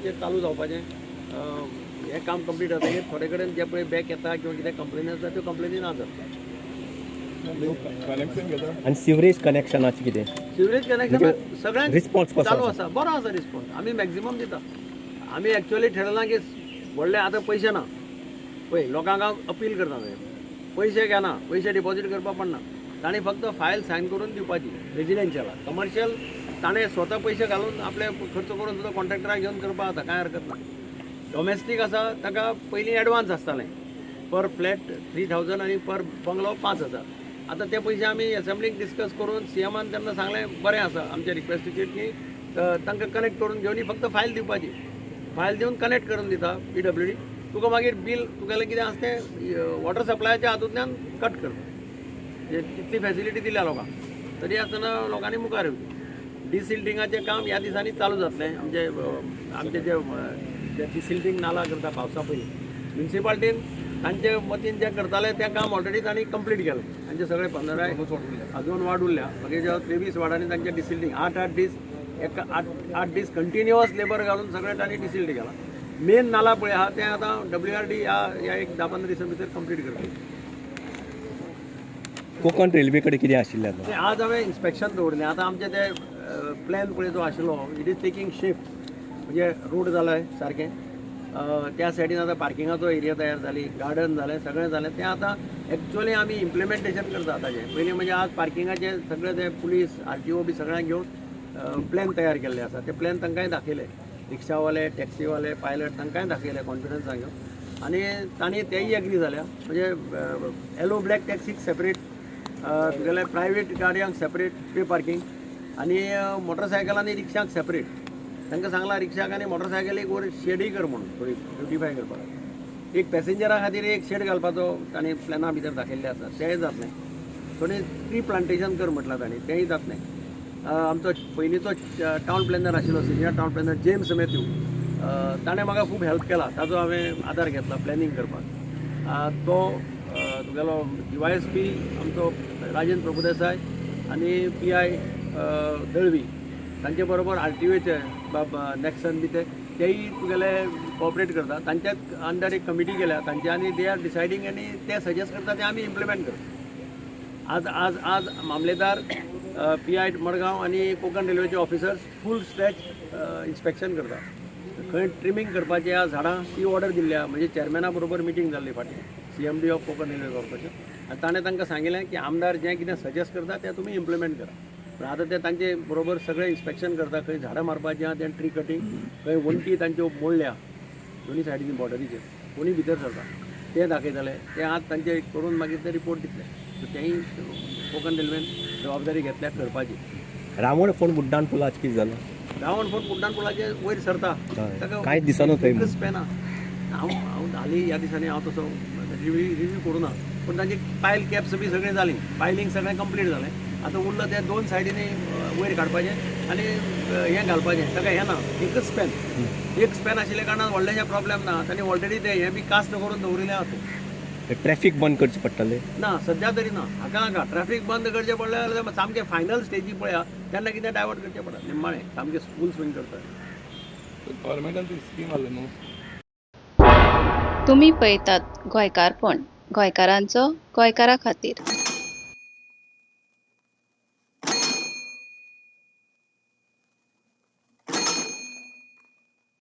मातशें चालू जावपाचें हें काम कंप्लीट जातकीर थोडे कडेन जे पळय बॅक येता किंवा कितें कंप्लेनी आसता त्यो कंप्लेनी ना जाता. कनेक्शन घेता. आनी सिवरेज कनेक्शनाचें कितें? सिवरेज कनेक्शन म्हणजे सगळ्यांक रिस्पॉन्स कसो चालू आसा? आसा, बरो आसा रिस्पॉन्स. आमी मॅक्झिमम दिता. आमी एक्चुअली ठरयलां की व्हडले आतां पयशे ना पळय, लोकांक हांव अपील करता थंय पयशे घेना, पयशे डिपॉजीट करपाक पडना, ताणें फक्त फायल सायन करून दिवपाची रेजिडेन्शियलाक. कमर्शियल ताणें स्वता पयशे घालून आपले खर्च करून सुद्दां कॉन्ट्रॅक्टराक घेवन करपाक जाता, कांय हरकत ना. डॉमेस्टीक आसा ताका पयलीं एडवान्स आसतालें, पर फ्लॅट 3000 आनी पर बंगलो 5000. आतां ते पयशे आमी एसेंब्लीक डिस्कस करून सीएमान तेन्ना सांगलें बरें आसा आमच्या रिक्वेस्टीचेर की तांकां कनेक्ट करून घेवन ही फक्त फायल दिवपाची, फायल दिवन कनेक्ट करून दिता पीडब्ल्यूडी तुका. मागीर बील तुगेलें कितें आसा तें वॉटर सप्लायाच्या हातूंतल्यान कट करता. म्हणजे तितली फॅसिलिटी दिल्या लोकांक, तरी आसतना लोकांनी मुखार येवचें. डिसिल्टिंगाचें काम ह्या दिसांनी चालू जातलें. आमचे जे डिसिल्टींग नाला करता पावसा पयलीं म्युनिसिपालिटीन तांचे वतीन जें करताले तें काम ऑलरेडी तांणी कंप्लीट केलें. तांचे सगळे 15 अजून वार्ड उरल्या, बाकीच्या 23 वार्डांनी तांचे डिसिल्टींग 8 8 दीस, एक 8 8 दीस कंटिन्युअस लेबर घालून सगळें तांणी डिसिल्ट केलां. मेन नाला पळय आहा तें आतां डब्ल्यू आर डी ह्या ह्या एक 10-15 दिसां भितर कंप्लीट करतली. कोंकण रेल्वे कडेन कितें आशिल्लें आतां? ते आज हांवें इन्स्पेक्शन दवरलें. आतां आमचे ते प्लॅन पळय जो आशिल्लो, it is taking shape. म्हणजे रोड जालाय सारकें, त्या सायडीन आतां पार्किंगाचो एरिया तयार जाली, गार्डन जालें, सगळें जालें. तें आतां एक्चुअली आमी इम्प्लिमेंटेशन करता ताजें. पयलीं म्हणजे आज पार्किंगाचे सगळे ते पुलीस, आरटीओ बी सगळ्यांक घेवन प्लॅन तयार केल्ले आसा. ते प्लॅन तांकांय दाखयले, रिक्षावाले, टॅक्सीवाले, पायलट तांकांय दाखयले कॉन्फिडन्सान घेवन आनी तांणी तेय एग्री जाल्या. म्हणजे येलो ब्लॅक टॅक्सीक सेपरेट, तुगेले प्रायवेट गाडयांक सेपरेट पे पार्कींग आनी मोटरसायकल आनी रिक्षांक सेपरेट. तांकां सांगलां रिक्षाक आनी मोटरसायकलीक वयर शेडय कर म्हणून, थोडी ब्युटिफाय करपाक. एक पॅसेंजरा खातीर एक शेड घालपाचो तांणी प्लॅना भितर दाखयल्लें आसा, तेंय जातलें. थोडी ट्री प्लांटेशन कर म्हटलां तांणी, तेंय जातलें. आमचो पयलींचो टावन प्लॅनर आशिल्लो, senior town planner James Mathew, ताणें म्हाका खूब हेल्प केला. ताजो हांवें आदार घेतला प्लॅनिंग करपाक. तो तुगेलो डीवायएसपी आमचो राजेंद्र प्रभुदेसाय आनी पीआय दळवी, तांचे बरोबर आरटीओचे बाब नॅक्सन बी ते तेय तुगेले कॉपरेट करता. तांच्याच अंडर एक कमिटी केल्या तांचे आनी they are deciding आनी ते सजेस्ट करता ते आमी इम्प्लिमेंट करता. आज आज आज मामलेदार, पीआय मडगांव आनी कोंकण रेल्वेचे ऑफिसर्स फूल स्ट्रेच इन्स्पेक्शन करता. खंय ट्रिमींग करपाची आहा झाडां ती ऑर्डर दिल्ली आहा. म्हणजे चेअरमॅना बरोबर मिटींग जाल्ली फाटीं, CMD of Konkan railway corporation, आनी ताणें तांकां सांगिल्लें की आमदार जें कितें सजेस्ट करता तें तुमी इम्प्लिमेंट करा. पूण आतां ते तांचे बरोबर सगळें इन्स्पेक्शन करता. खंय झाडां मारपाचीं आहा तें ट्री कटींग, खंय वण्टी तांच्यो मोडल्या दोनी सायडीन बॉर्डरीचेर, कोणी भितर सरता ते दाखयतले. ते आज तांचे करून मागीर ते रिपोर्ट दितले. सो तेंय कोंकण रेल्वेन जबाबदारी घेतल्या करपाची. रावण फोंड बुड्डाण पुलाचें कितें जालें? रावण फोंड बुड्डाण पुलाचे वयर सरता ताका कांयच दिसना थंय. एकच स्पॅन आहा. हांव हांव हालीं ह्या दिसांनी हांव तसो रिव्यू करूं ना, पूण तांची पायल कॅप्स बी सगळें जालीं, पायलींग सगळें कंप्लीट जालें. आतां उरलं तें दोन सायडींनी वयर काडपाचें आनी हें घालपाचें. ताका हें ना, एकच स्पॅन. एक स्पॅन आशिल्ल्या कारणान व्हडलेशें प्रॉब्लेम ना. तांणी ऑलरेडी ते हें बी कास्ट करून दवरिल्लें आहा थंय. ट्रॅफिक बंद करचें पडटलें? ना, सद्या तरी ना. हाका नाका. ट्रॅफिक बंद करचें पडलें जाल्यार सामकें फायनल स्टेजी पळया, तेन्ना कितें डायवर्ट करचें पडटा. निमाणें सामकें फूल स्विंग करता. गव्हर्मेंटान ती स्कीम हाडली न्हू. तुमी पळयतात गोंयकारपण, गोंयकारांचो गोंयकारा खातीर.